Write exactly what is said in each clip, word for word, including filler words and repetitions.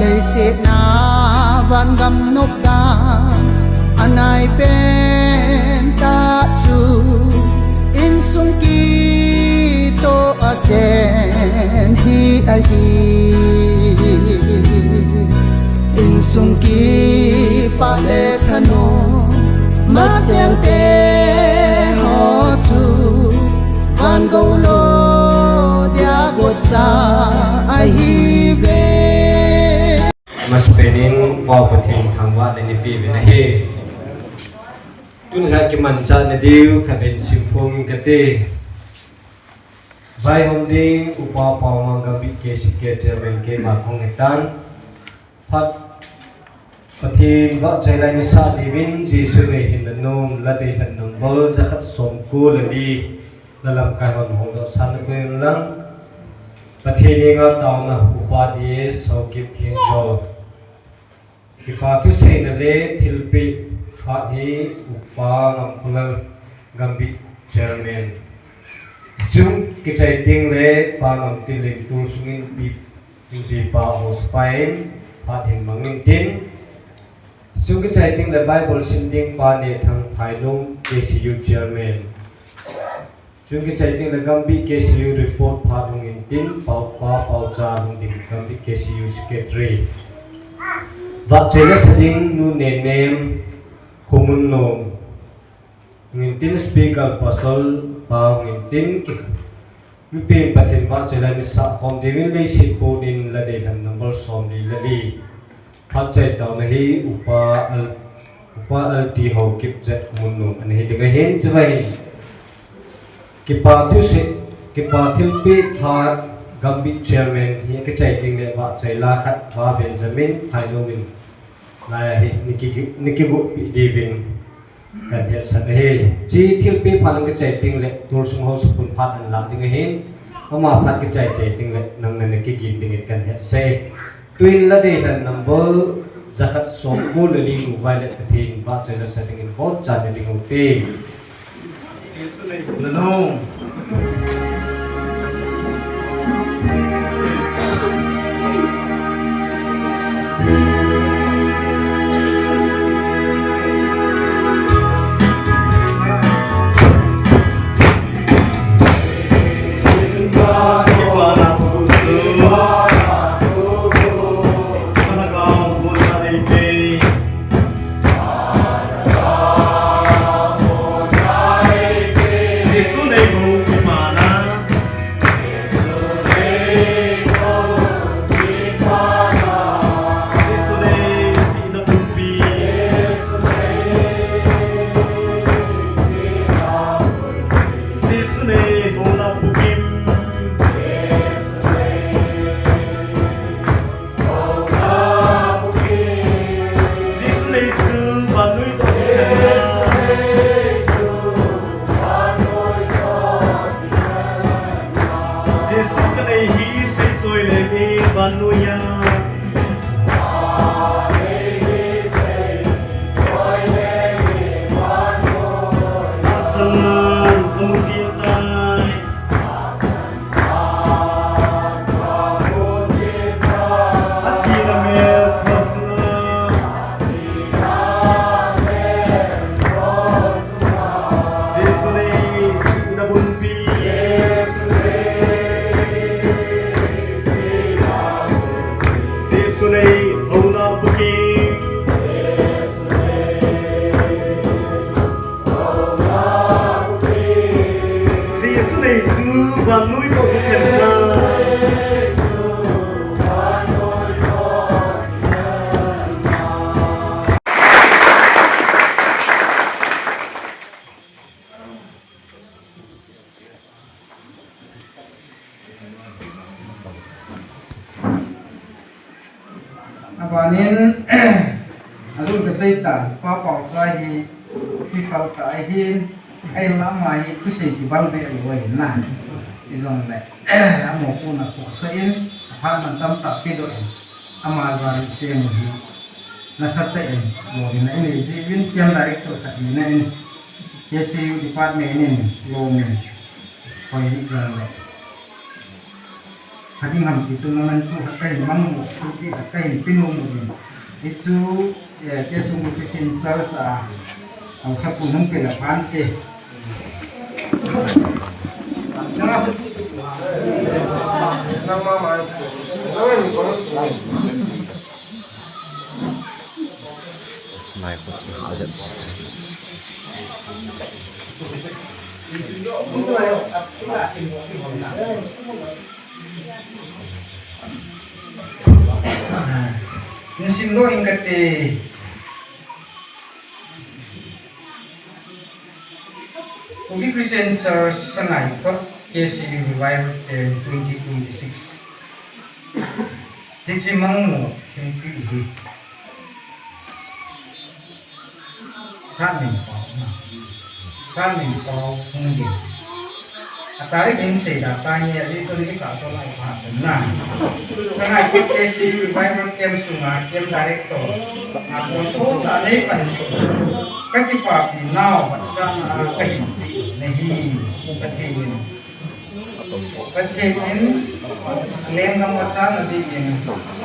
Leiset a vangam nopdan anai pen tah chu insung kitoh a chen hi ahi. Insung kipah le thanom masang te ho chu van gou lo dia gotsa ahi ve. Masapen in Upa Pathen thangvahna nei peh uvin ahi. Tun lha kimanchah na diu khatvei simphong kate. Vaihom ding Upa Paomang Gambih K C K Chairman keima kahung hitan. Phat Pathen vahchoi lai nasah diuvin Jesu neihin nanom, la deilhen number jakhat somko le li, la lamkai hon hongdoh san nakoi un lang. Pathen henga taona Upa D S Haokip Hengjo. Kipa thuseina le thilpeh phat hi Upa Ngamkholal Gambih Chairman. Chung kichai teng le Pa Ngamtinlen tulsung inpi, inpipa Hosepa in phat hin mang intin. Chung kichai teng le Bible sim ding Pa Nehthang Phailung K C U Chairman. Chung kichai teng le Gambih K C U report phat hung intin, Pa, Pa Paocha Lungdim Gambih K C U Secretary. Vahchoi lasa ding Nu Nenem Khomunnom hung intin, speaker Pastor pa hung intin, ki, mipi Pathen vahchoi lai nasah khom diuvin leiset pon in la deilhen number somli le li. Phat chai taona hi Upa L, Upa L T Haokip Zet Khomunnom ana hi ding ahin, chuvang hin kipa thuse, kipa thilpeh phat Gambih Chairman hi kichai teng le vahchoi la khat Pa Benjamin Phailung in lai a hi nei ki, nei kigopi diuvin kahin hetsah ahi. Hiche thilpeh phat lang kichai teng le tulsung haosa pun phat ana lah ding ahin, ama phat kichai chai teng le nang nana kigin dingin kahin hetsah e. Tuin la deilhen number jakhat somko le li Nu Violet Pathen vahchoi lasa dingin bonchan nei ding u hite. Jesu neiboh na nom. Jesu kanei hi seichoi le nge vannoi a. Tahsan nan kamu jin tai. Athina mel khosna. Jesu nei thina bunpi. Jesu nei houna bunpi. Jesu nei chu vannoi toh kikhenna. Abanin, ajun kasei ta, Pa Paocha hi, hi Paocha ahin, ahinla ama hi thusei kibang be alou ahin na. Ijongle, amopohna khohsah in, aphat man tamtah pedoh in, ama jari temu hi, nasatah in, lolhinna inei jeh uvin, team director khat hina in, K C U department in, lom in, hoi hi jongle. Ding ham ti chu naman tu khat kahin mang u, tu ti khat kahin pinu u. Hichu, eh, K S U Christian Church a, ang sa pu nung pela phan te. Nasim lo in kate. Kuki Christian Church Sangaikot K C U Revival Camp twenty twenty-six. Hiche mang u thilpi hi. Sanmin pao na. Sanmin pao hung ding. A tarik in seida tange, a date chu ni ka chon ai pha chun na. Sangaikot K C U Revival Camp sunga Camp Director a kon to ta nei pan. Ka kipapi nau, Pathen a ka hin ti na hi, Pathen in. Pathen in, lenggam a chang a ding in,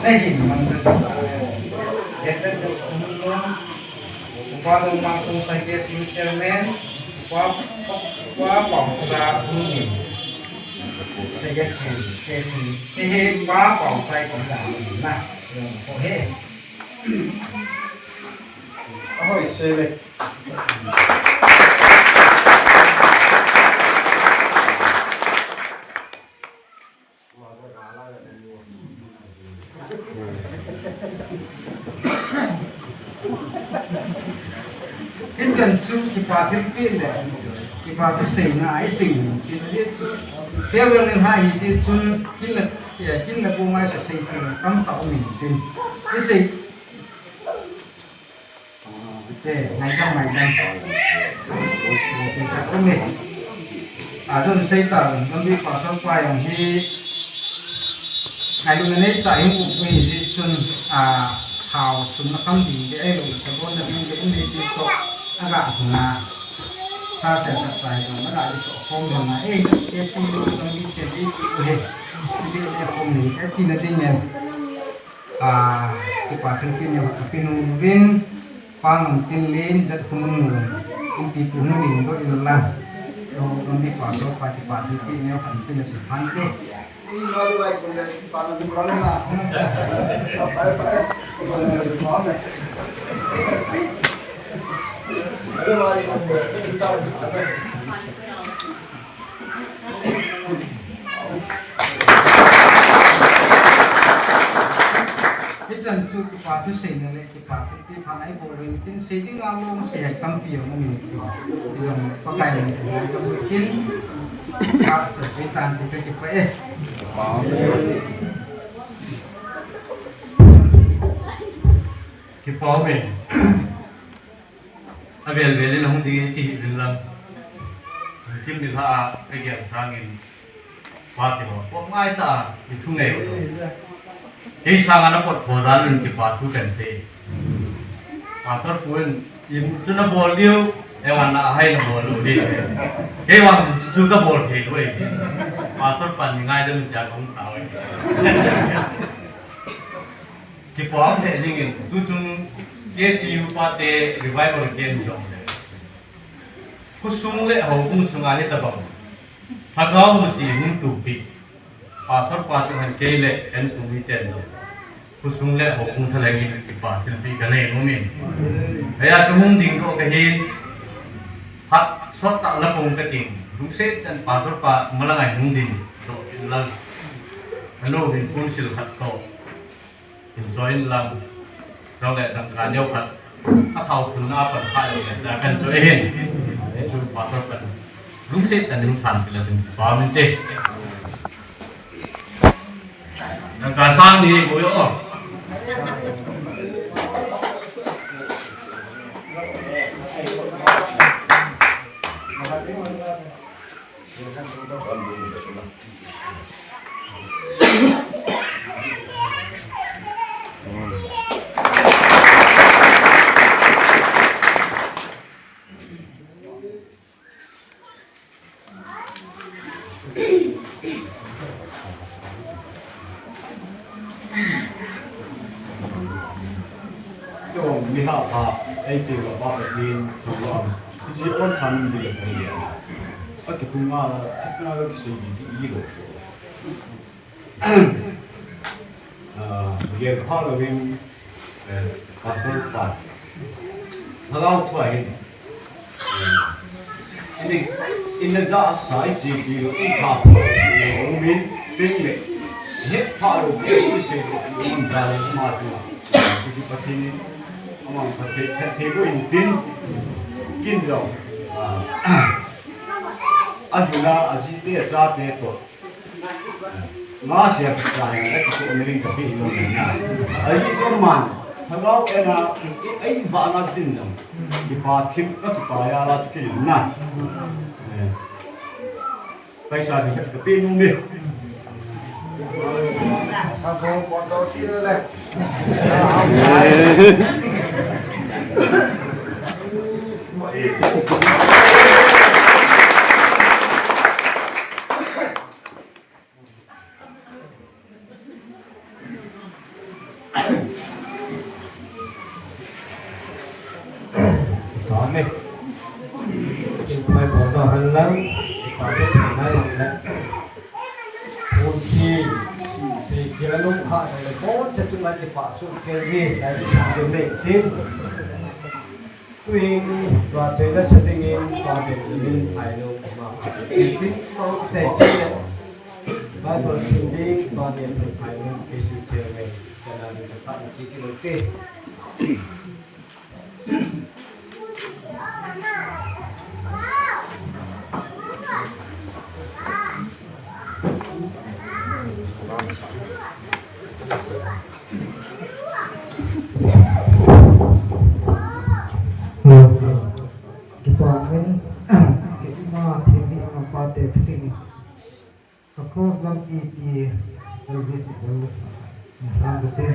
na hin mang ta. Dette just Upa Lungmang Khongsai K C U Chairman, Upa, Upa Paosa Lungin, Secretary K C U, hiche hi Upa Paosa Lungin na, ko he. Ahoi, sele. Hichan chu kipa thilpeh le, kipa thu seina a isei u. Hichu farewell in ha hichun kin le, kin le bu ngai sa sei thil tamtah um in tin. Isei Te, ngaidam, ngaidam. Te, ka um e. A, chun sei ta, Lambi Pastor pa jong hi, ngailutna nei ta, hung up u hi, chun, a, thao sum na kham ding te, ahilou, sabon na ding te, um e, chu toh, aga hung a. Sa se ta ta hi, aga i toh khom hung a, e, e, si, Lambi te, e, u he. Lambi te, khom ni, e, ti na ding e. A, kipa thilpeh neo khat kapeh nom uvin, Pa Ngamtinlen, Jat Khonung, inpipu hung ding doh in lang. Lambi Pastor pa kipa thilpeh neo khat kapeh na siphan te. Hichan chu kipa thu seina le kipa thu ti pha nai bol in tin sei ding a lom sei hai tampi jong um in. Jong Pakai min in ngai ka bol in. Ka chu sei tan ti ka kipa e. Kipa e. Avel vel in ahung ding e ti hi uvin lang. Kim ni lha a, ka gel sangin. Pa ti ho. Pot ngai ta a, i thu ngei ho. Kei sanga na pot tho dan in kipa thu kan sei. Pastor pu in, i mu chu na bol diu, e wan na hai na bol u di. Kei vang chu chu ka bol thei lou e. Pastor pan ni ngai dan in ja kong ta oi. Kipa um lheh jingin, tuchung K C U pate revival ken jong le. Khosung le houbung sunga hitobang lhagao muchi hung tupi. Pastor pa chunghan kei le insung miten jong. Khosung le houbung thalheng in kipa thilpeh kanei nom in. Hia chu hung ding doh kahin. Phat sot tah la pung kating. Lungset tah in Pastor pa malang a hung ding doh in lang. Ano hin kun sil khat toh. Kin join lang, jong le dangka neo khat, a thao phun na pan kha jong le, da kan join hin. Chu Pastor pan. Lungset tah in lungsan pila sin pa min te. Dangka sang ni ko yo. Miha pha, ei te la pa pa tin, tu wa. Ji on san di le ni ya. A ki kun nga la, ki kun nga la ki se di di lo. Ah, ger pha lo in, eh, pastor pa. Lhagao thu ahin. Eh, in, in na ja sa i chi ti lo, i pha pha lo, i min, pin le. He pha lo, i se lo, i min da lo, ma tu. Ki Pathen in, ama Pathen, Pathen ko in tin, kin lo. Ah, a hina, a ji te, a cha te to. Nga sia ka ka ya ka ko ni ring ka pi lo ni na. Ai ko man. Hello, ena, ai ba na tin dam. Ki pa thim ka ki pa ya la ki na. Eh. Paisa ni ka pi nu ni. Sa ko ko to ki le. Amen. Kin phai bol doh hen lang, kipa thu thei nai lang le. Phun thi, si, si, kila lung kha le, bon cha chung lai kipa su ke ni, lai kipa ke me tin. Tuin, tua chei na sa dingin, tua Benjamin Phailung, ma, Bible sim ding, tua Benjamin Phailung, K C chairman, kana ding ka pa chi ki lo te. Kipa min, keima thembi ama pate thri. Ka cross lampi ti Elvis ni bol. Sang kate.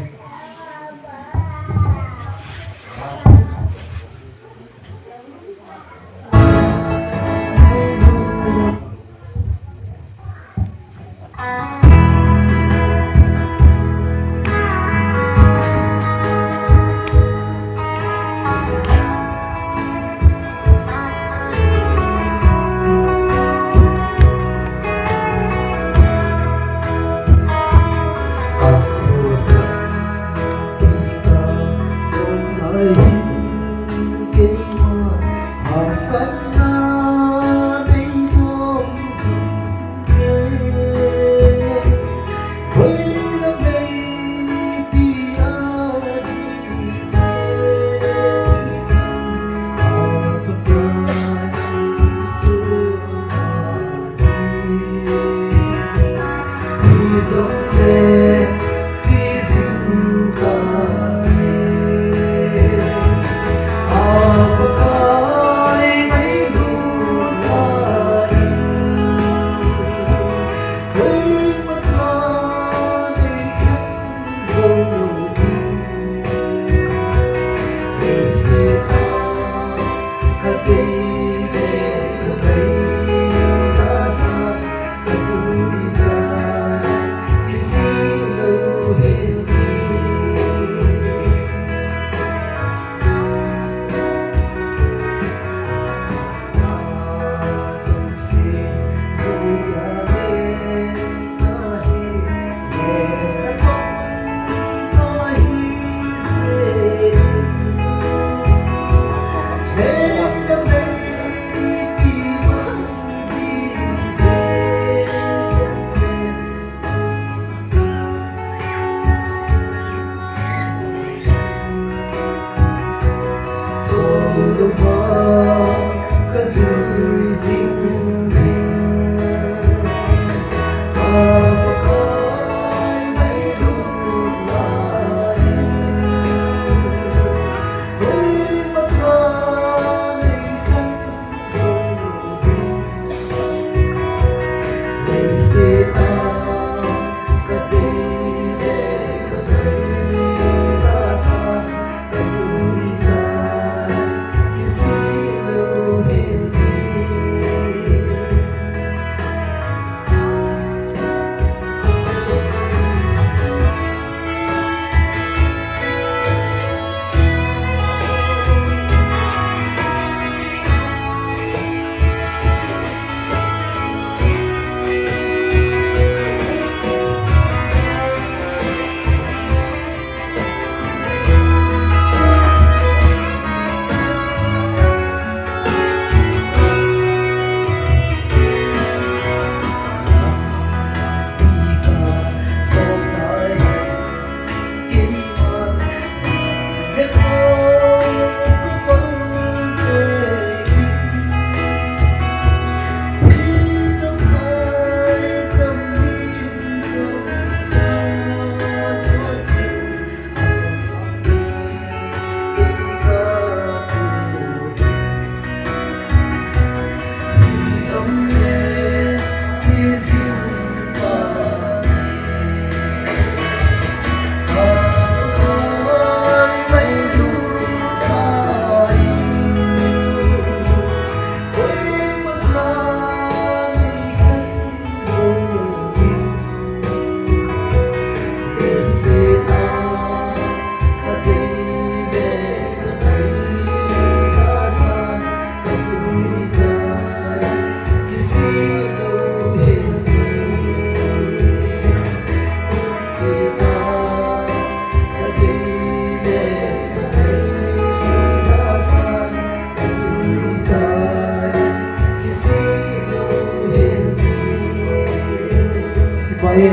Tuni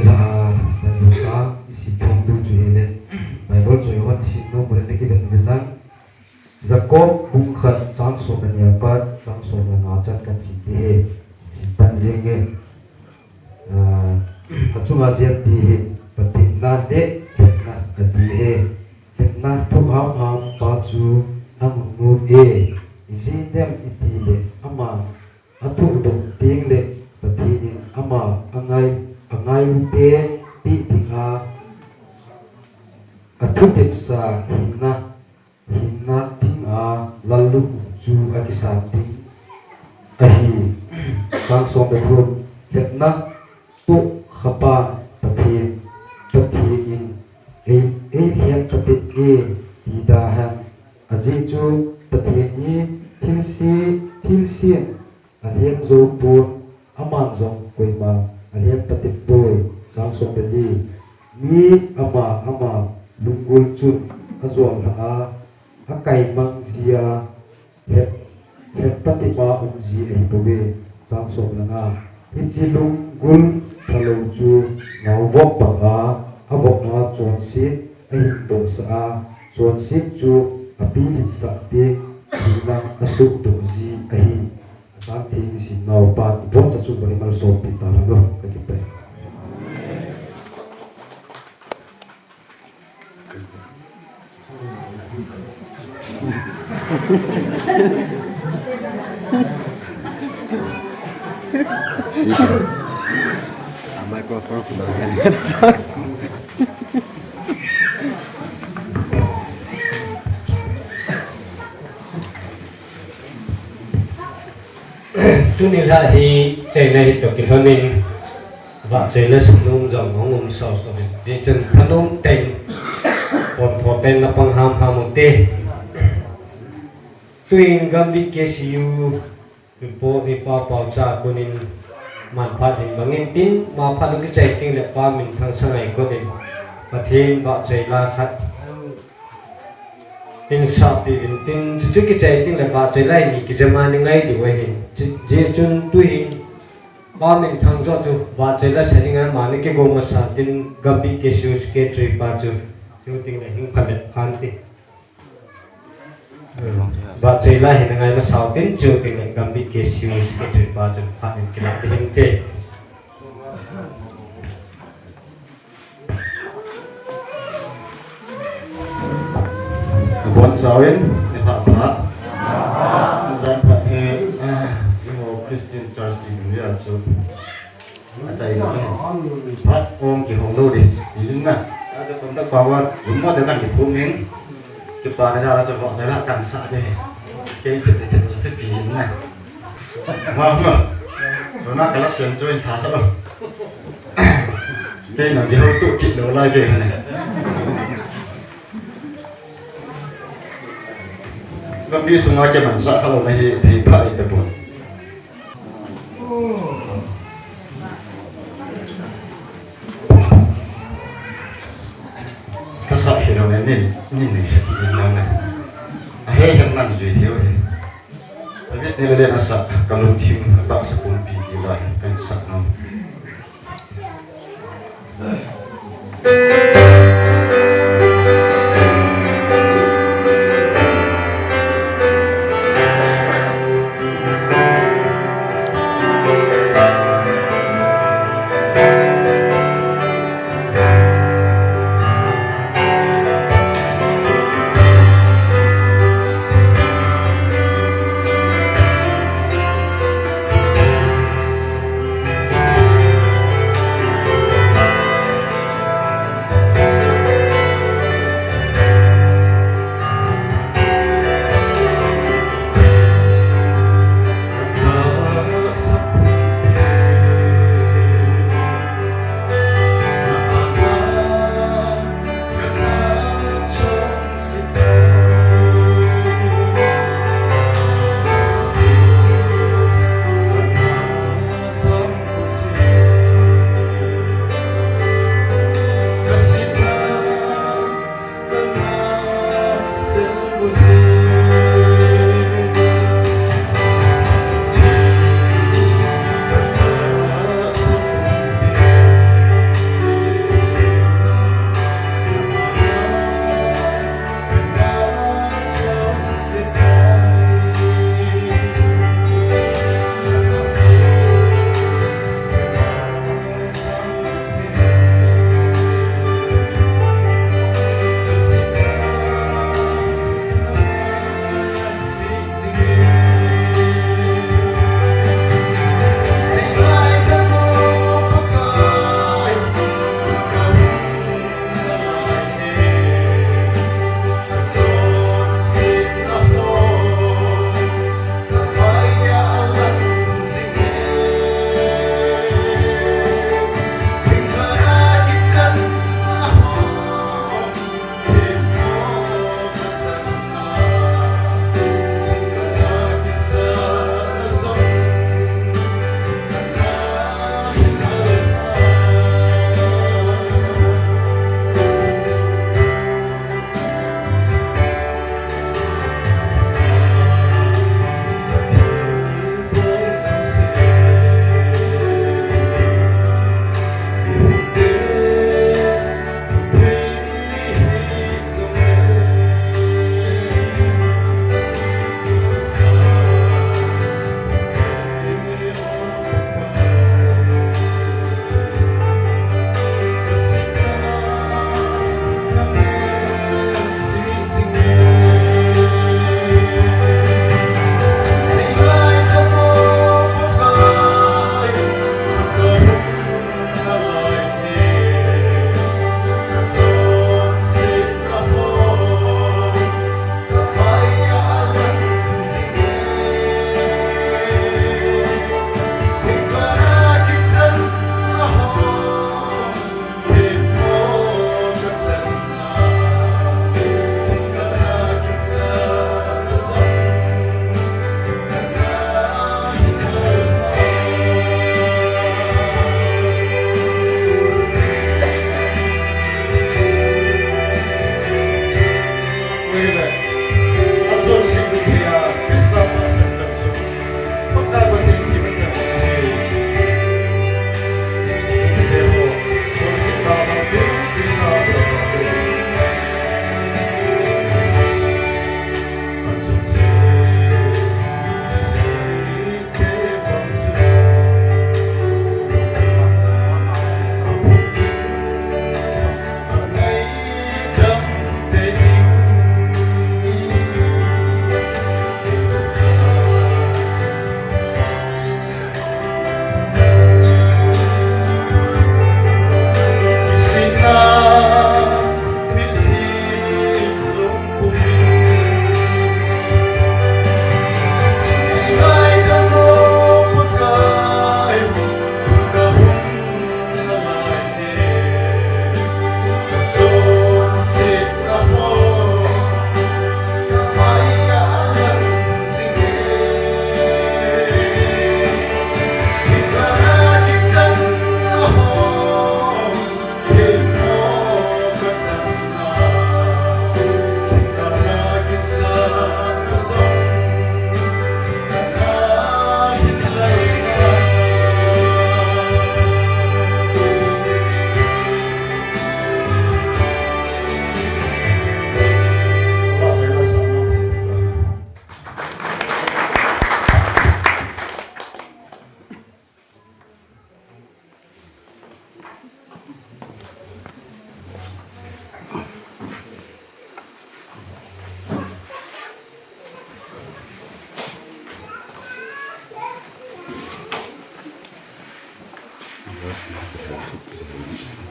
la a, Bible chang isim thum diu chu hile, Bible choi hon isim nom uleh nakiven uvin lang. Jakob bung khat chang som le ni apat chang som le nga chan kahin sim ding ahi. Sim pan jeng e. Ah, achunga jep ding hi, Pathen na le lhepna ati e. Lhepna thoh hamham pa chu amu nom e. Ijeh inem itile ama athoh doh teng le Pathen in ama angai, angai u te peh dinga athutepsa hinna, hinna thing a lallukhuh chu akisan ding ahi. Chang som le thum, lhepna toh khapa Pathen, Pathen in ei, eilhem pate e ti da hen. Ajeh chu Pathen hi thilse, thilsen alhem jou pon, aman jong koima alhem pate poi. Chang som le li, mi ama, ama lunggul chun ajol lha a, akaimang jia, lhep, lhep pate ma um ji ahi bouve. Chang som le nga, hiche lunggul phalou chu ngaovop banga, avop a chonset ahin dohsah a, chonset chu apilhitsah teng hinna asuhdoh ji ahi. Chang theng isim nau pa, iboncha chu Bible isim pi ta hen o, kakipah e. Microphone. Tuni la hi chaina hi toh kilhonin, vahchoila sanom jong hung um soso in. Hijeh chun thanom tah in pontho pen la pang hamham u te. Tuin Gambih K C U report hi Pa Paocha konin manphat hin bangin tin, maphat u kichai teng le Pa Minthang Sangai konin Pathen vahchoila khat hin sapi vin tin, chuchu kichai teng le vahchoila hi ni kijama ni ngai diu ahin. Hijeh chun tuhin Pa Minthang joh chu vahchoila sa ding a mani kigong masa tin Gambih K C U secretary pa chu, chu teng le hing phat le khan ti. Vahchoila hi na ngai masa u tin chu teng le Gambih K C U secretary pa chu phat in kilah ding hinte. Abonchauvin, nilhah pha. Jan phat hi, ah, eiho Christian Church ti ding a chu. Achaina hi. Phat ong kihong lou ding. Ti ding na. Acha pon ta pa wa, lum mo de kan kithum in. Kipa na ja la chu vahchoila kan sa de. Kei thip thip thip pi in na. Ma, ma. Tuna kala siam chu in tha sa lo. Kei na di ho tu kit lo lai kei na. Gambih sunga kimansah kha lou na hi thei pha in de pon. Kasah hilou le nin, nin nei sa kit in lang na. Ahe hen man jui thei u hi. Elvis Nilalen asah, Kalungthim Katahsa Pumpi ti la hin kahin sah nom.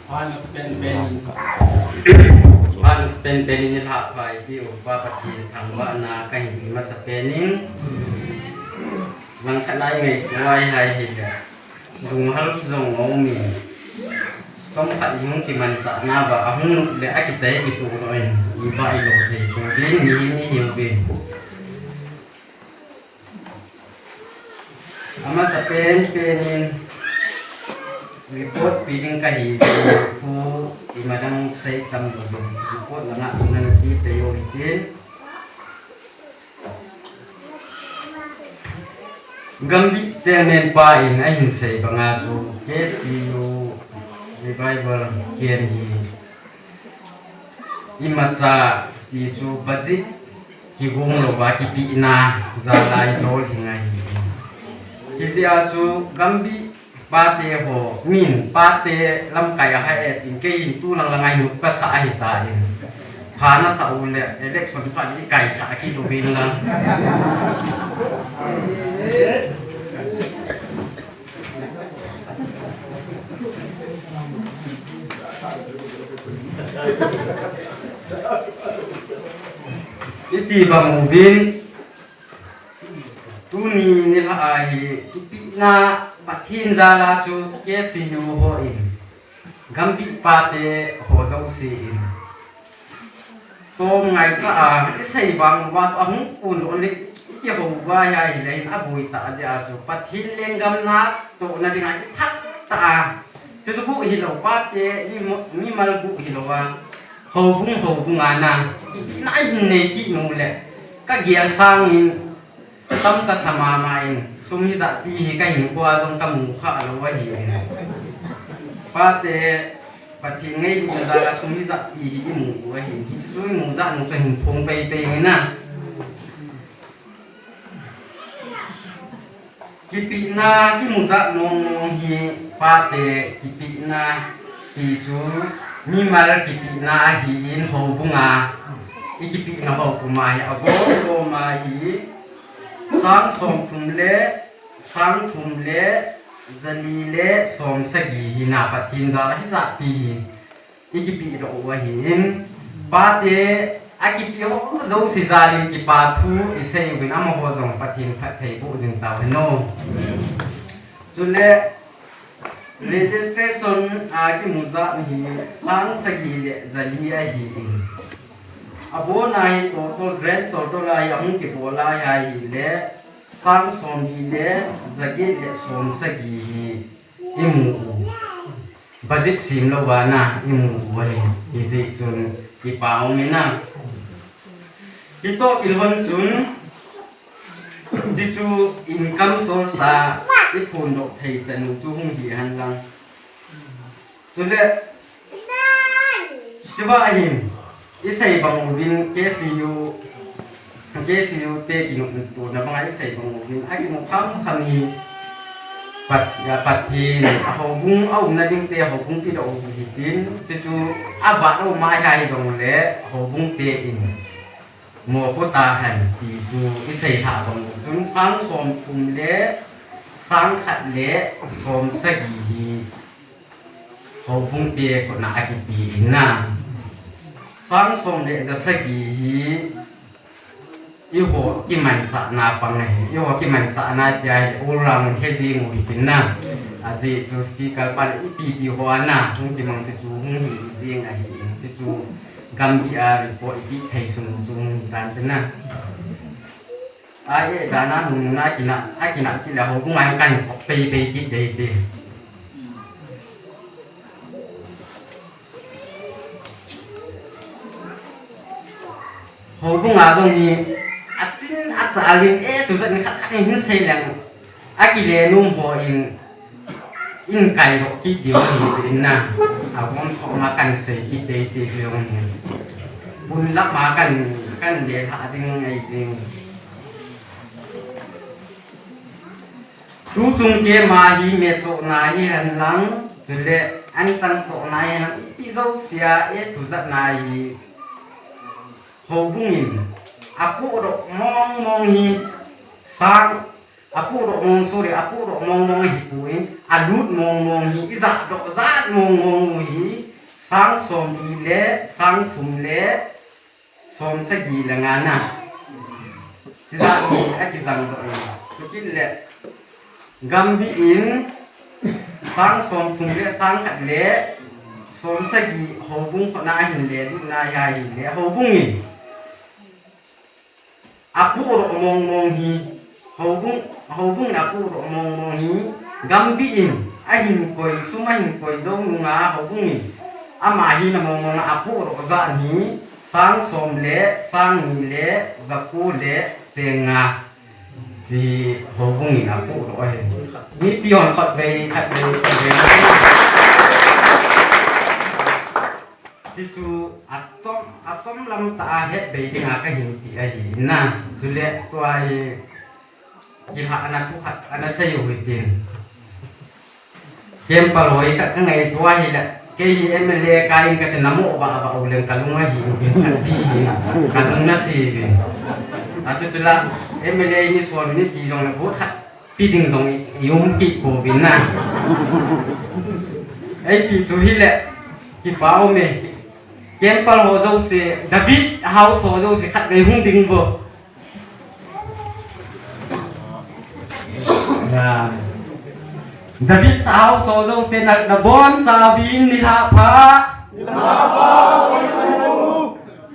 Pan pen pen. Pan pen pen in la pai pi u pa Pathen thangvahna kahin pe masa pen in. Langkhat lai ngaito a ihai hile. Lunghal jong aumin. Chomkhat hung kimanchah nauva, ahung lut le akichai kitoh lou in. Iba ilou thei pouvin, mi hi mi hiuvin. Amasa pen pen in report pe ding kahi, thu imadang sei tam lou. Report langa chun ana che peh u hitin. Gambih chairman pa in ahin sei banga chu K C U Revival Camp hi imacha ti chu budget kigong louva kipehna jal a ilolhing ahi. Hijeh a chu Gambih pate ho, min pate lamkai a hai e tin, kei in tu lang lang a hin nop kasah ahitan. Pha nasah u le election pan ikaisah kit uvin lang. Iti bang uvin, tuni nilhah a hi kipehna Pathen jal a chu K C U hon, Gambih pate ho jouse in, tom ngai tah a, isei vang uva chu ahung kun lou le, ikihou uva ahile hin aboi tah jeh a chu Pathen lenggam natohna dinga kiphat tah a, chuchu buh hilou pate, mi mo-, mimal buh hilou a, houbung houbung a na, kipehna ahin nei kit u le, kagel sangin, tam kasa mama in, sum hijat pi hi kahinkho a jong kamu kha lou ahi. Pate, Pathen ngailutna jal a sum hijat pi hi imu u ahi. Hichu imu jat u chu hin phong pei pei nge na. Kipehna kimu jat mong mong hi pate kipehna ti chu mimal kipehna ahin houbung a ikipehna ho puma hi agom gom a hi sang somthum le, sang thum le, jali le somsagi hi na Pathen jal a hijat pi hi ikipeh doh u ahin, pate akipeh ho jouse jal in kipa thu isei uvin amaho jong Pathen phatthei boh jing tau hen o. Chule registration a kimu jat hi sang sagi le jali ahin. Abona hi total, grand total a hi ahung kibol a hi ahile sang somli le jaget le somsagi hi imu u. Budget sem louva na imu u ahi, hijeh chun kipa um e na. Hitoh kilhon chun, chuchu income source a iphondoh thei chan u chu hung hi hen lang. Chule, hiva hin, isei bang uvin K C U, K C U te kinoptona banga isei bang uvin, akinop kham kham hi Pat-, a Pathen, a houbung, a umna ding te houbung kidoh u hitin, chuchu avat lou mai ahi jongle, houbung te in mopo tahen ti chu isei lha bang u chun sang somthum le sang khat le somsagi hi houbung te khut na akipe in na. Sang som le ja sagi hi eiho kimanchahna pang ahi. Eiho kimanchahna tia hi all round he jing u hitin na. Ajeh chu speaker pan ipi pi ho a na hung kimang chu chu hung hi jing ahi. Chu chu Gambih a report ipi thei sung chu hung hi tan tin na. Ai, eh, dana nung na kina, a kina kila houbung a kan kop pei pei kit dei te. Houbung a jong hi, achin, achalin, eh, tu jat ni khat khat ni hin sei leng. Akile nom ho in, in kai ro kit diu hi in na. Agom so ma kan sei kit dei te diu hi. Bun lap ma kan, kan le ha ding ngai ding. Tu chung ke ma hi me cho na hi hen lang, chule an chang cho na hi hen lang, ipi jouse a e tu jat na hi. Houbung in, apohdoh mong mong hi, sang, apohdoh mong, sorry, apohdoh mong mong hi pu in, alut mong mong hi, ijat doh jat mong mong u hi, sang somni le sang thum le som sagi le nga na. Chijat hi akijang doh in. Chukit le Gambih in sang som thum le sang khat le som sagi houbung khona hin le lutna hi ahi le houbung in apohdoh mong mong hi, houbung, houbung in apohdoh mong mong hi, Gambih in ahin koi, sum ahin koi jou nunga houbung in ama hina mong mong a apohdoh jat hi, sang som le sang ni le jako le cheng nga. Chi houbung in apohdoh ahi. Mipi hon khatvei, khatvei, khatvei. Chi chu achom, achom lam tah a hetbei dinga kahin ti ahi na. Chule tua hi kilhahna thu khat ana sei u hitin. Kempal hoi ka, kangaito ahi le, kei hi M L A kai in kati namo ba ba u leng kalung ahi, u bin chan pi hi, kalung nasi bin. Achu chu la, M L A ni son ni ti jong le vote khat pi ding jong i um kit pouvin na. Ipi chu hi le, kipa um e. Kempal ho jouse, David House ho jouse khatvei hung ding vo. Ya. David House ho jouse na, nabonchauvin nilhah pha.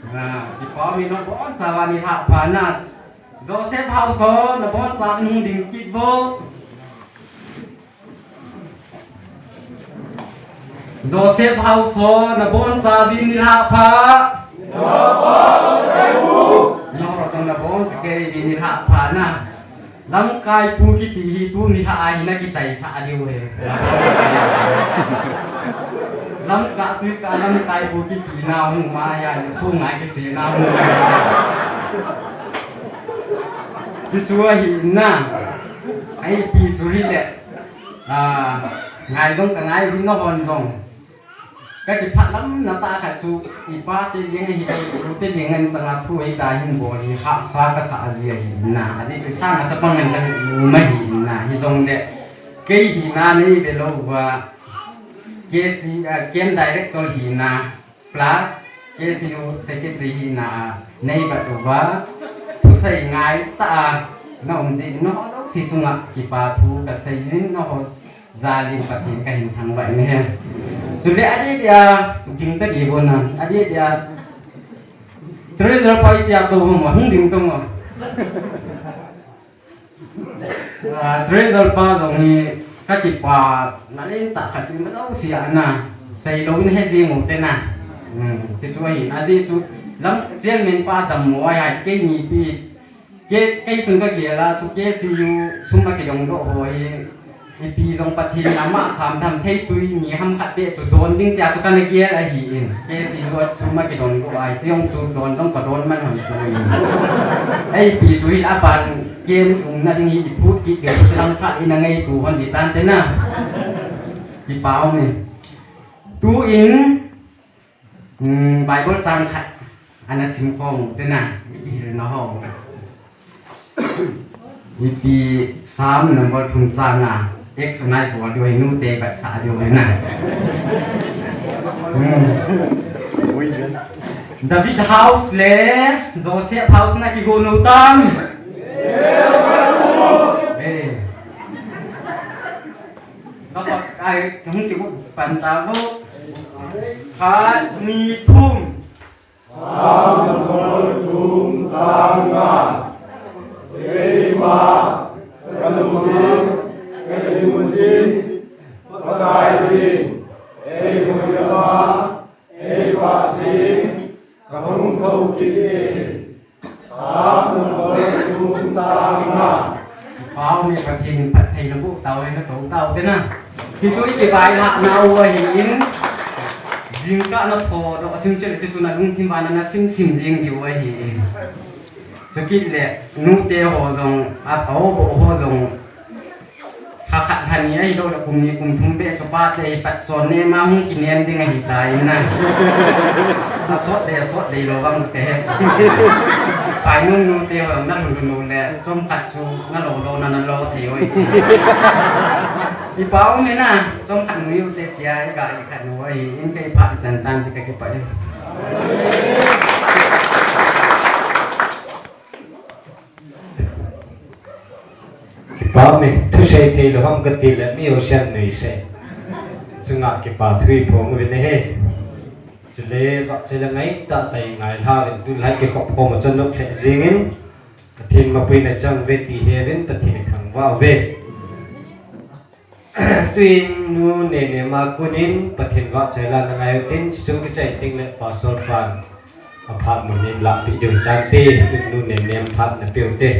Ya, kipa um e nabonchauva nilhah pha na. Joseph House ho nabonchauvin hung ding kit vo. Joseph House ho nabonchauvin nilhah pha. Nilhah pha, nilhah pha. Nabonchauvin nilhah pha na. Lamkai pu kiti hi tuni lha ahi na kichaisah diu he. Lamkai tu ka lamkai pu kiti na hung ma ya ni sungai kisi na hung. Chu chu ahi na. Ipi chu hi le. A, ngai jong ka ngai uvin nahon jong. Ka kipah lamna tah khat chu, i pa te ding ahi, i pu te ding ahi, chang a thu hi ta hin bol hi hahsa ka sa ahi na. Ajeh chu sang a chapang ngen chang um ahi na. Hijongle, kei hina nei ve lou va, K C, a, Camp Director hina, plus K C U Secretary hina, nei vet uva, thusei ngai tah a, na um jeh in, nangho jouse chunga kipa thu ka sei in, nangho jal in Pathen kahin thangvah in ahi. Chule adeh dia, ging ta di bon na, adeh dia, Treasurer pa itia tou hung ma, hung ding tou ma. Ah, Treasurer pa jong hi, ka kipana lentah khat in, ma jouse a na, sei lou in he jing u te na. Hmm, ti chu ahi, ajeh chu, lam, Chairman pa dammo ahi, keini pi, Kei, kei chun ka gel a, chu K C U sum a kidong doh ho hi, ipi jong Pathen in ama sam tham thei tui ni ham khat beh chu don ding tia chu kana gel ahi in. K C U a sum a kidong doh ahi, chu jong chu don jong ka don man hon tu in. Ei pi chu hi aban ken um na ding hi i phut kit deu chu lang khat in a ngei tu hon di tan te na. Kipa um e. Tu in, Hmm, Bible chang khat ana sim khom u te na, i kihilna ho. Ipi Psalm number thum chang a, Acts nai bol diu hi nu te vetsah diu hi na. Hmm. David house le Joseph house na kigon u tam. Eh. Ka Pakai, hung kimu pan ta vo. Khat, ni, thum. Psalm number thum chang nga. Keima, ka lungin, ka lungin, Pakai jin, ei hu ya ma, ei pa jin, ka hung thou kit e. Psalm number thum chang nga. Pau ni Pathen in phattheina boh tau hen, natou tau te na. Hichu i kivailhahna u ahin, jingkah na phodoh a simsim, hichu na lungthim vana na simsim jing diu ahin. Chukit le, nute ho jong, a, a-o boh ho jong, Kha khat kha ni ahilou le kum ni kum thum beh chu pate hi pat chon ne ma hung kinem ding ahi tai na. Asot le asot le lou vang chu kahe. Pai nung nute ho na lhun lhun le chomkhat chu na lou lou na na lou thei oi. Kipa um e na, chomkhat nu u te tia, i ga kikhat nu ahi, in kei phat chan tan ti ka kipah e. Kipa um e, thusei thei lou ham kati le, mi u sian nui se. Chunga kipa thu i phong uvin ahi. Chule, vahchoi la ngai tah tah i ngai lha uvin, tulai kikhop khom a chun nok lheh jingin, Pathen mapuina chang uve ti he uvin, Pathen i thangvah uve. Tuin nu Nenem a konin Pathen vahchoi la na ngai utin, chuchung kichai teng le Pastor pan aphat mun in lahpeh diu tante, tuin nu Nenem phat na pe ute.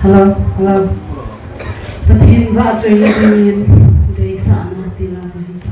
Hello, hello. Pathen vahchoina dingin deisahna ti la chu hi sa.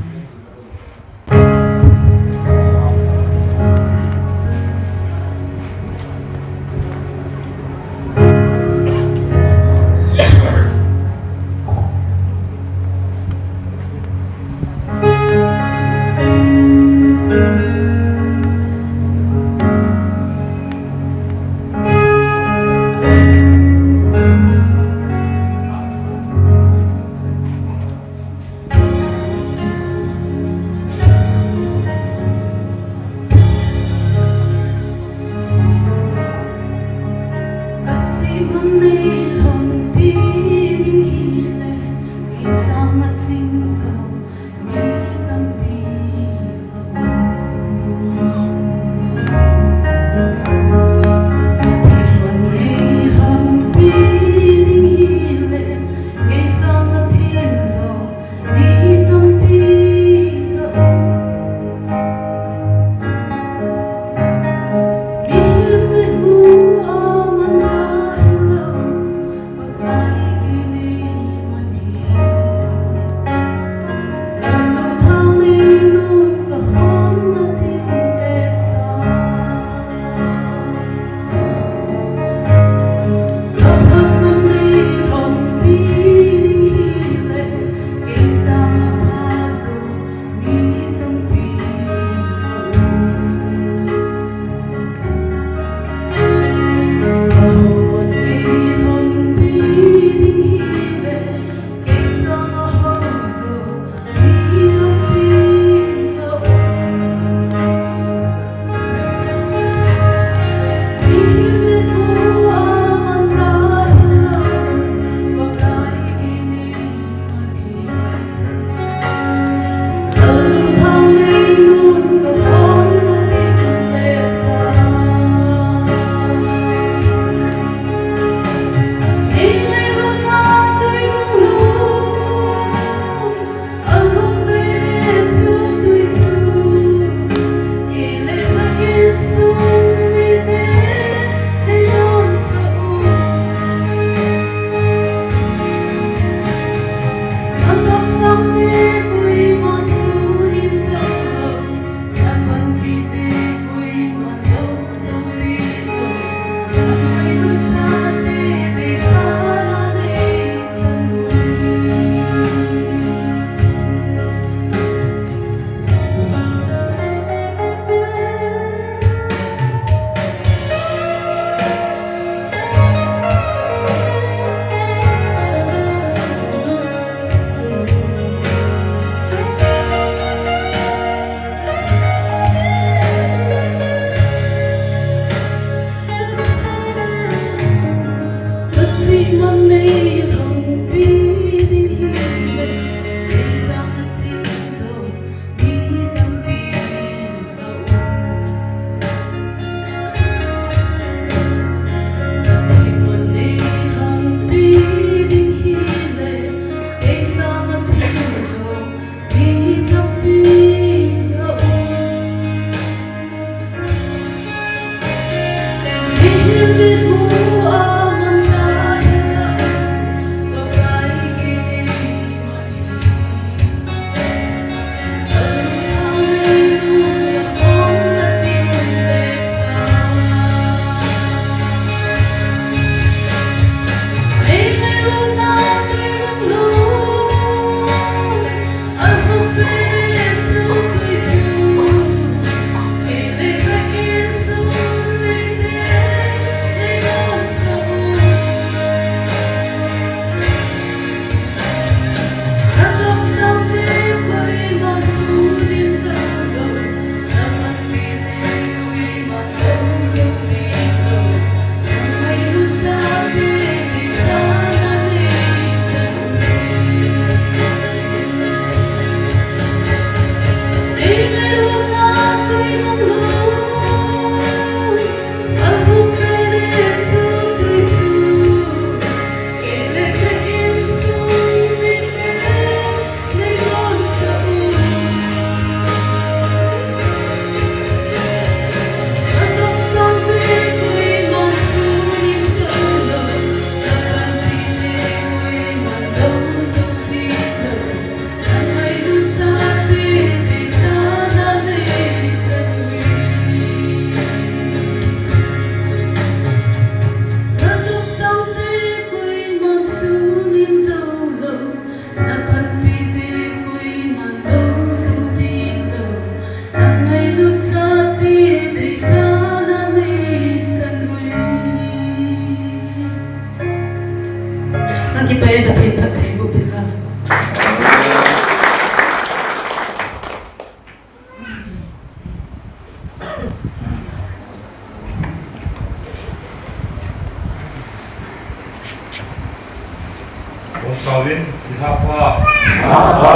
Amen. Nilhah pha. Nilhah pha,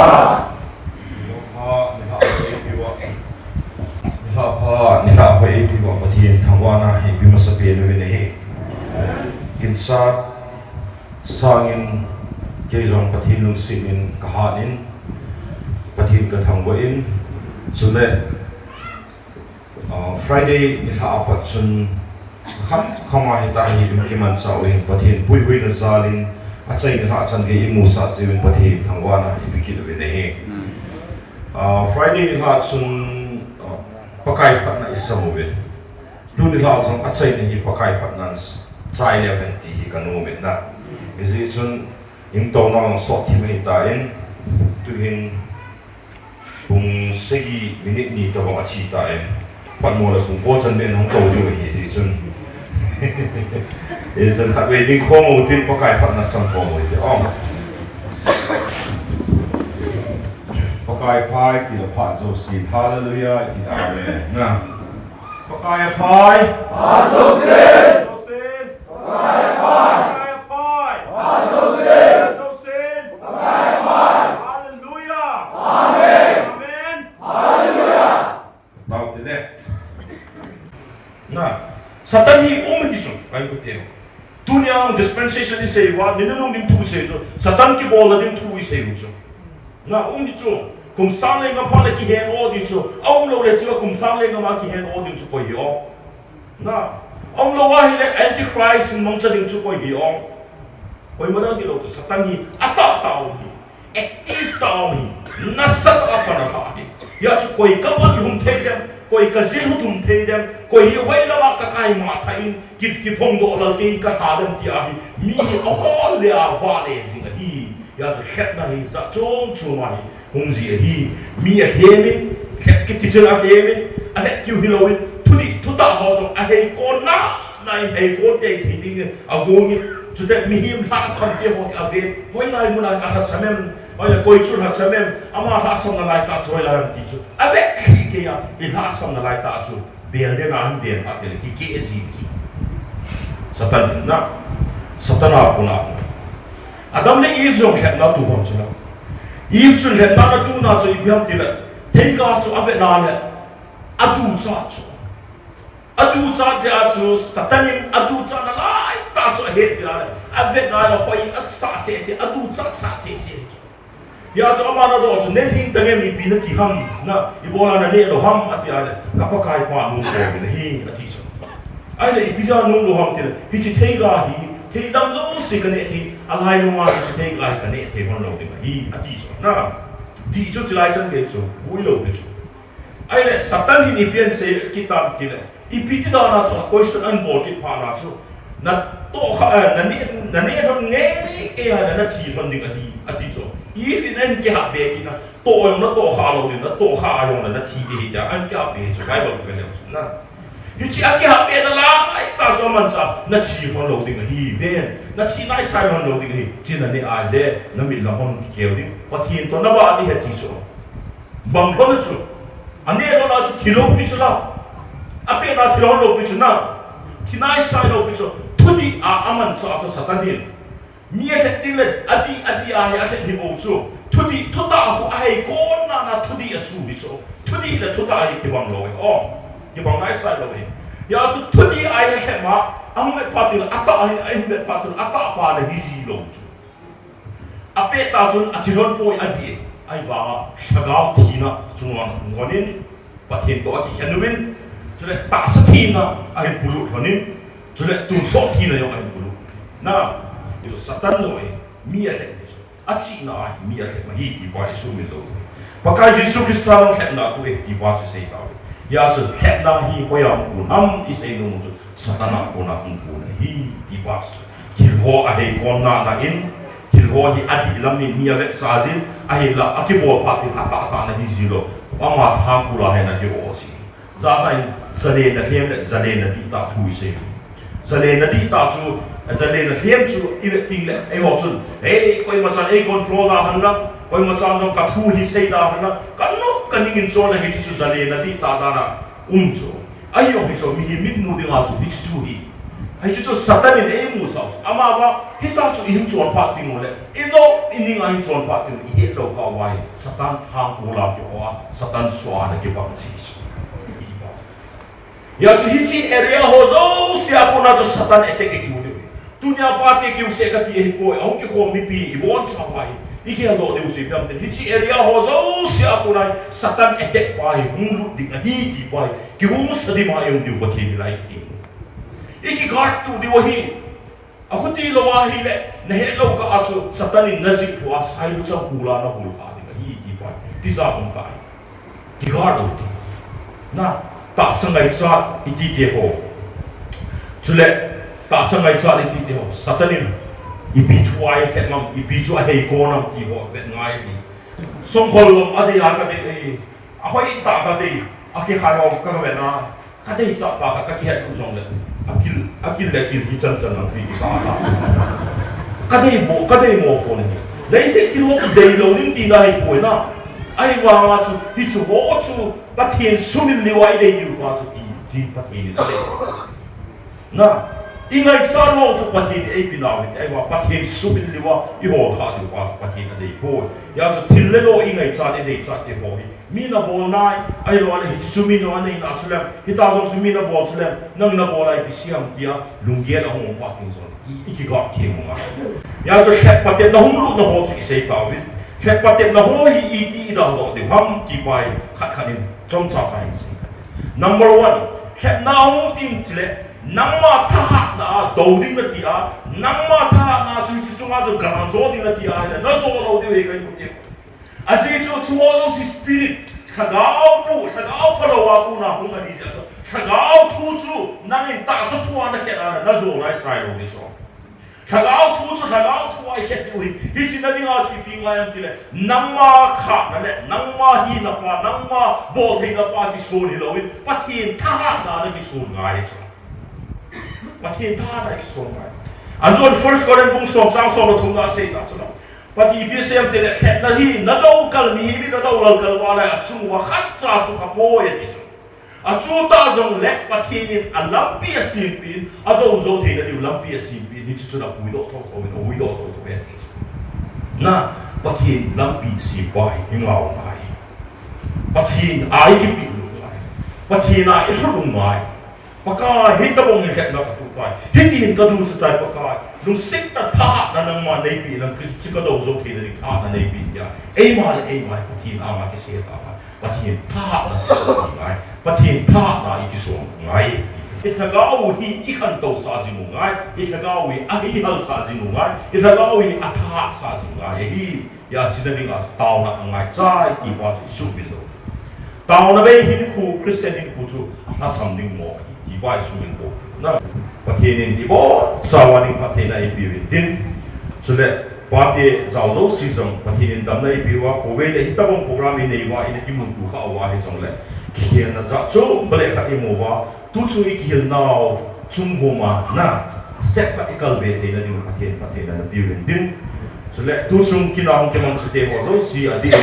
nilhah pha, nilhah pha, nilhah pha, Pathen thangvahna ipi masapen uvin ahi. Ginchat sangin kei jong Pathen lungsetin kahanin, Pathen kathangvah in, chule Ah, Friday nilhah apat chun kham kham a hita hi in kimanchah uvin Pathen puihuina jalin achaina lhah chan gei imusah jeh uvin Pathen thangvahna ipe kit uvin ahi. Ah, Friday nilhah chun, ah, Pakai phatna isam uvin. Tuni nilhah jong achaina hi Pakai phatnan chai leu hen ti hi kanom in ahi. Hijeh chun ingtouna jong sot thim ahitan, tuhin pung sagi minute ni tobang ache tan, phatmo le pung ko chan beh in hung tou diu ahi jeh chun. Hijeh chun khatvei ding khom utin Pakai phatna sam khom u hite. Pakai aphai ti le phat jousen, Hallelujah ti le, Amen. Na. Pakai aphai. Phat jousen. Pakai aphai. Pakai aphai. Phat jousen. Phat jousen. Pakai aphai. Hallelujah. Amen. Amen. Hallelujah. Tao tile. Na, Satan hi um ahi chu, Bible te. Tunia dispensation isei uva, ni nunung ding thu isei chu, Satan kibolna ding thu isei u chu. Na, um ahi chu, kum sang le nga phat le kihen o ding chu, aumlou le chu, kum sang le nga ma kihen o ding chu koi hi o. Na, aumlou ahile Antichrist in mangcha ding chu koi hi o. Koima dang hilou chu, Satan hi atahtah um ahi. Active tah um ahi. Nasatah a pan alhah ahi. Hijeh chun koi kavat lhum thei dem, koi kajil lhum thei dem, koi hi hoilama kakai ma thah in, ki, kiphongdoh lal kei kalha dem ti ahi. Mi hi ahol le avale jing ahi. Hijeh chun lhepna hi jat chom chom ahi. Hung ji ahi. Mi alhem in, lhep kiti chun alhem in, alhep kiu hilou in, thudih, thutah ho jong ahei kon na, na in ahei kon tei thei ding in, agong in, chuteng mihem lhahsam te ho hi ave, hoilai mun a alhahsam em, hoilai koi chu lhahsam em, ama lhahsam nalai tah chu hoilai em ti chu. Ave lhih kei a, ilhahsam nalai tah chu. Bel den a hin den phat tile kikeh ji chu. Satan in na. Satan a kona. Adam le Eve jong lhepna atu hon chu na. Eve chun lhepna ana tuna chu ipi ham tile. Theiga chu avet na le. Aduchat chu. Aduchat jeh a chu Satan in aduchat nalai tah chu ahet jeh a le. Avet na le hoi asah cheh cheh, aduchat sah cheh cheh. Hijeh chun ama ana doh chu, "Nejing tange mipi nati ham, na, ibola naneh lou ham," ati a le, "Ka Pakai pa nung kouvin ahi," ati chu. Ahile ipi jeh a nung lou ham tile, "Hiche theiga hi, thei dang jouse kaneh thei, alai langa hiche theiga hi kaneh thei hon lou ding ahi," ati chu. Na, dih chu chulai chan gei chu, vui lou pi chu. Ahile Satan hin ipi asei kit tam tile, ipi ti dan a tu question ahin bol kit phat na chu, natoh kha, eh, naneh, naneh lhon ngei ngei a le nathi lhon ding ahi, ati chu. Eve in ahin kihah be kit na, toh jong natoh kha lou ding, natoh kha a jong le nathi ding ahi tia ahin kihah be chu, Bible ka leu chu na. Hiche akihah be nalai tah chu amanchah, nathi lhon lou ding ahi, ven, nathi naisai lhon lou ding ahi, hiche naneh a le, namit lam hon kikeu ding, Pathen toh nabah ding ahi ati chu. Bang lhon chu. Aneh lhon a chu thi lou pi chu la. Apehna thi lhon lou pi chu na. Thi naisai lou pi chu. Thudih a amanchah chu Satan hin. Mi alhep teng le adih, adih a hi alhep hi bou chu. Thudih, thutah a khu ahei kon na na thudih asu hi chu. Thudih le thutah hi kibang lou hi. O, kibang naisai lou hi. Hijeh chun thudih a hi alhep ma. Ahin vet phat teng le atah hi, ahin vet phat teng le atah pa le hi ji lou chu. Apeh tah chun athi lhon poi adih e. Ahivanga lhagao thina chunga ahung lhon in, Pathen toh akikhen uvin, chule tahsa thina ahin polut lhon in, chule tonsot thina jong ahin polut. Na, hichu Satan lou e, mi alhep e chu. Achihna a mi alhep ahi ti pa isumil lou. Pakai Jesu Christa jong lhepna atu e ti pa chu isei tauve. Hijeh chun lhepna hi hoiya hung kon ham isei nom u chu Satan a kona hung kon ahi ti pa chu. Thil ho ahei kon na na in, thil ho hi adih lam in mi avetsah jin, ahinla akibol phat in atahtah na hi ji lou. Ama thangkul a hin akibol ji. Jana in, jalen alhem le jalen adihtah thu isei. Jalen adihtah chu, jalen alhem chu ivet teng le, eiho chun, "Hei, koima chan ei control da hen lang, koima chan jong ka thu hi sei da hen lang, ka nop ka ning in chon a hiche chu jalen adihtah dan a um chu." Ahi jong hi chu, mihem mitmu dinga chu hiche thu hi. Hichu chu Satan in eimusah u. Amavang, hitia chu ihin chonphat ding u le, ino, ininga hin chonphat ding u, ihet lou kah uva hi, Satan thangkol a kiho a, Satan soh a ana kibang ji chu. Hijeh chun hiche area ho jouse a kona chu Satan attack akimu diu. Tunia pate kiuseh kati ahipoi, ahung kikhom mipi ibonchauva hi, igeldoh diu chu ipi ham itile, hiche area ho jouse a kona Satan attack pa hi hung lut ding ahi ti pa hi, kihung sa ding ma ium diu Pathen in lai kiti. Ikiguard tu diu ahi. Akhuti lou ahile, nahet lou kah a chu Satan in najih thu a sailuchang hul a nahul kha ding ahi ti pa hi, tija um tai. Kiguard u hite. Na, tahsa ngaichat iti te ho. Chule, tahsa ngaichat iti te ho, Satan in ipi thu a eilhep ham, ipi chu ahei kon ham ti ho vet ngai ahi. Songkhol lom adei a kadei, ahoitah kadei, akikhai ho kavet na, kadeichat tah khat kakihet u jongle, akil, akil le kil hichan chan lang hi kikah a, kadei mo, kadei mo pon ahi. Leiset thil ho chu deilou ding tina ahipoi na. Ahivanga chu, hichu ho chu Pathen sumil liu a idei diu pa chu ti, ti Pathen in adei. Na, ingaichat lou chu Pathen in eipe nau ahi, ahivang Pathen sumil liu a ihol kha diu pa chu Pathen in adeipoi. Hijeh chun thil le lo ingaichat, ideichat te ho hi, mi nabol nai, ahilouleh hiche chu mi nabol nai na chu lem, hitia jong chu mi nabol chu lem, nang nabol a ipi sei ham tia lunggel ahung um phat ding jong, i, ikiguard thei u ngai. Hijeh chun lhep patepna hung lutna ho chu isei tauvin. Lhep patepna ho hi iti idaldoh diu ham ti pa hi khat khat in chomcha cha hin sei. Number one, lhepna hung tin chule, nangma thahatna a dou ding nati a, nangma thahatna chu hiche chunga chu galjo ding nati a, hile najo lou diu ahi kahin ti. Ajeh chu thu ho jouse spirit, lhagao bu, lhagao phalou a kona hung ahi jeh chun, lhagao thu chu nangin tahsa thu a nakhet a, najo laisai lou ding chu. Lhagao thu chu lhagao thu a ikhet diu ahi. Hiche na dinga chu ipi ngai ham itile, nangma khatna le, nangma hina pa, nangma boltheina pa kison hilouvin, Pathen thahatna a nakison ngai chu. Pathen thahatna a kison ngai. Ahin First Corinth bung som chang som le thumna asei na chu, Pathen ipi asei ham itile, lhepna hi nadou kal, mihem in nadou lal kal uva le achung uva khatcha chu khapoi ati chu. Achutah jongle Pathen in alampi asempeh in, adou jou theina diu lampi asempeh in, hiche chun apuidoh thotho in, ahuhdoh thotho in ati chu. Na, Pathen lampi sempa hi ingao ngai. Pathen a ikipeh u ngai. Pathen a ilhut u ngai. Pakai, hitobang in lhepna katoh tai. Hitin kaducha tai Pakai. Lungset tah a thahatna nangman neipeh in lang, hiche kadou jou theina ding thahatna neipeh in tia, eima le eima Pathen anga kisei tauva, Pathen thahatna i ngai, Pathen thahatna i kison ngai. I lhagao u hi i khantousah jing u ngai, i lhagao u hi ahihalsah jing u ngai, i lhagao u hi athahatsah jing u ngai ahi. Hijeh chun na dinga taona angaichai ti pa chu i sumil lou. Taona bei hinkho, Christian hinkho chu alhasam ding mo ahi ti pa i sumil lou. Na, Pathen in ibonchauva ding phattheina eipeuvin tin. Chule, pate jao jouse jong Pathen in damna eipeuva, khovei le hitobang program inei uva, ina kimuto khah uva hijongle, kikhelna jat chom beh khat imu uva, tuchung i kihilnau chung voma na step khat i kalbe theina ding Pathen, Pathen in ana peuvin tin. Chule tuchung kina hung kimang chate ho jouse adin,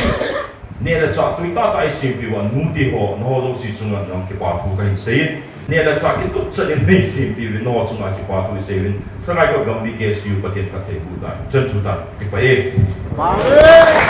neh le chah tui tah tah i sempeh uva, nute ho, nangho jouse chunga jong kipa thu kahin sei in. Neh le chah kitup chan in nei sempeh uvin, nangho chunga kipa thu i sei uvin. Sagaikot Gambih K S U Pathen phatthei boh tahen. Chan chu tan, kipah e. Amen.